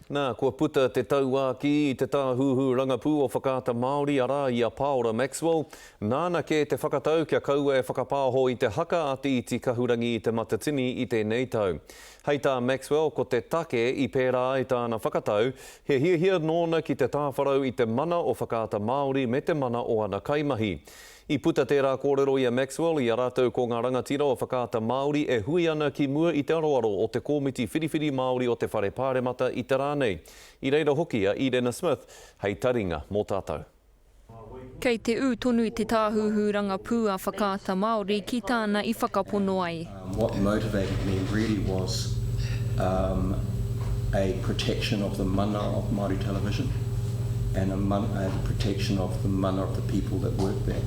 Nā, kua puta te tauākī i te tāhuhu rangapū o Whakaata Māori, arā, i a Pāora Maxwell. Nāna kē te whakatau kia kaua e whakapāho i te haka a Te Iti Kahurangi i Te Matatini i tēnei tau. Hei tā Maxwell, ko te take i pērā ai tāna whakatau, he hiahia nōna ki te tāwharau i te mana o Whakaata Māori me te mana o ana kaimahi. I puta tērā kōrero i a Maxwell i a rātou ko ngā rangatira o Whakaata Māori e hui ana ki mua i te aroaro o te Kōmiti Whiriwhiri Māori o te Whare Pāremata i te rā nei. I reira hoki a Edena Smith hei taringa mō tātou. Kei te ū tonu te tāhuhu rangapū a Whakaata Māori ki tāna i whakapono ai. What motivated me really was a protection of the mana of Māori Television and a the protection of the mana of the people that work there.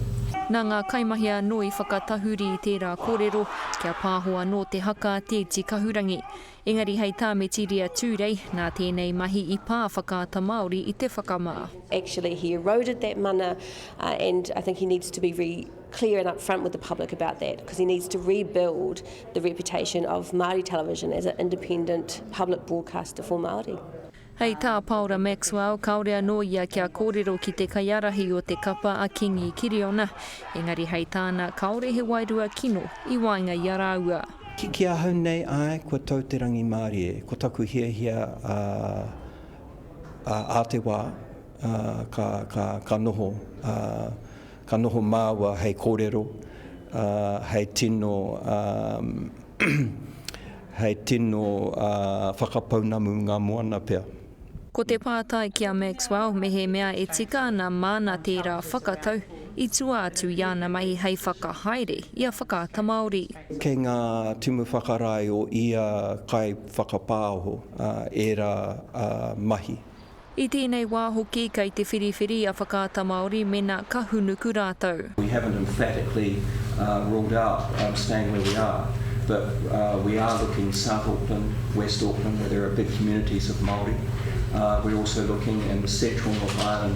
Nā ngā kaimahi anō i whakatahuri i tērā kōrero kia pāho anō te haka a Te Iti Kahurangi. Engari hei tā Metiria Tūrei, nā tēnei mahi i pā Whakaata Māori i te whakamā. Actually he eroded that mana and I think he needs to be re clear and upfront with the public about that because he needs to rebuild the reputation of Māori television as an independent public broadcaster for Māori. Hei tā Paora Maxwell, kāore anō ia kia kōrero ki te kaiārahi o te kapa a Kingi Kiriona, engari hei tāna kāore he wairua kino i waenga i a rāua. Ki ahau nei, āe, kua tau te rangimārie, ko taku hiahia ā, ā te wā, ā, ka, ka, ka noho, ā, Ka noho māua hei kōrero, ā, hei tino, ā, hei tino, ā, whakapounamu ngā moana pea. Ko te pātai ki a Maxwell mehemea e tika ana māna tērā whakatau i tua atu i āna mahi hei whakahaere i a Whakaata Māori. Kei ngā tumu whakarae o ia kaiwhakapāoho ērā mahi. I tēnei wā hoki kei te whiriwhiri a Whakaata Māori mena ka hunuku rātou. We haven't emphatically ruled out staying where we are, but we are looking South Auckland, West Auckland where there are big communities of Māori. We're also looking in Central North Island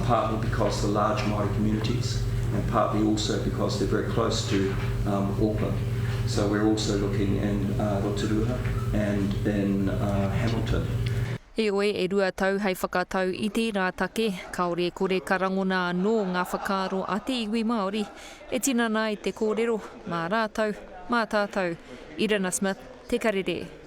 partly because the large Māori communities and partly also because they're very close to Auckland. So we're also looking in Rotorua and in Hamilton. Heoi, e 2 tau hei whakatau i tērā take, kāore e kore ka rangona anō ngā whakaaro a te iwi Māori e tinana ai te kōrero, mā rātou, mā tātou. Irina Smith, Te Karere.